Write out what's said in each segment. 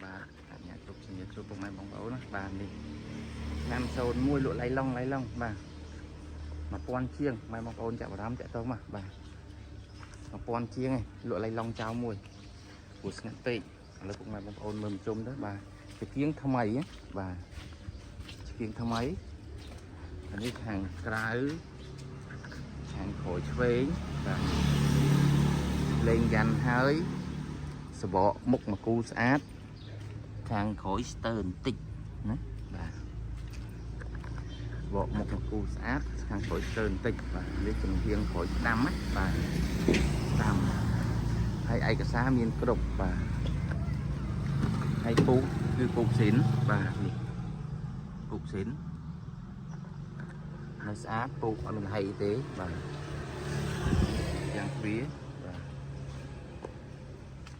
បាទអញ្ញាគ្រប់ជំរាបសួរពុកម៉ែបងប្អូនណាបាទនេះឆ្នាំ01លក់ឡៃឡុងឡៃឡុងបាទ1000ជាងម៉ែបងប្អូនចាប់អារម្មណ៍តាក់ទងមកបាទ1000ជាងឯងលក់ឡៃឡុងចោលមួយព្រោះស្ងាត់ពេកឥឡូវពុកម៉ែបងប្អូនមើលជុំទៅបាទជាគៀងថ្មីណាបាទជាគៀងថ្មីអានេះខាងក្រៅខាងក្រោយឆ្វេងបាទលេងយ៉ាន់ហើយសបកមុខមកគូស្អាត ខាងក្រោយស្ទើបន្តិចណាបាទបកមុខមកគូស្អាតខាងក្រោយស្ទើបន្តិចបាទនេះចំហៀងក្រោយស្ដាំណាបាទស្ដាំហើយឯកសារមានគ្រប់បាទហើយពូកគឺពូកស៊ីនបាទនេះពូកស៊ីននៅស្អាតពូកអត់មានហីទេបាទយ៉ាងទ្វារបាទ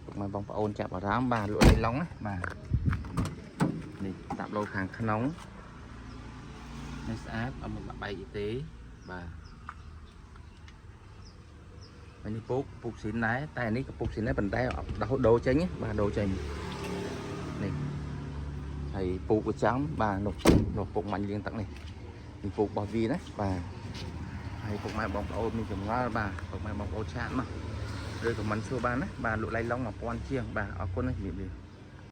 ពុកម៉ែបងប្អូនចាប់អារម្មណ៍បាទលក់លៃឡុងណាបាទ នេះតាប់ឡូខាងក្នុងនេះស្អាតអត់មានបាក់បែកអីទេបាទហើយនេះពូកពូកស៊ីនដែរតែនេះក៏ពូកស៊ីនដែរប៉ុន្តែដោះដូរចេញណាបាទដូរចេញនេះហើយពូកប្រចាំបាទនោះនោះពូកមាញ់លាងទឹកនេះនេះពូករបស់វាណាបាទហើយពុកម៉ែបងប្អូនមានចម្ងល់បាទពុកម៉ែបងប្អូន chat មកឬ comment សួរបានណាបាទលក់ឡៃឡុង1000ជាងបាទអរគុណណាជំរាបលា។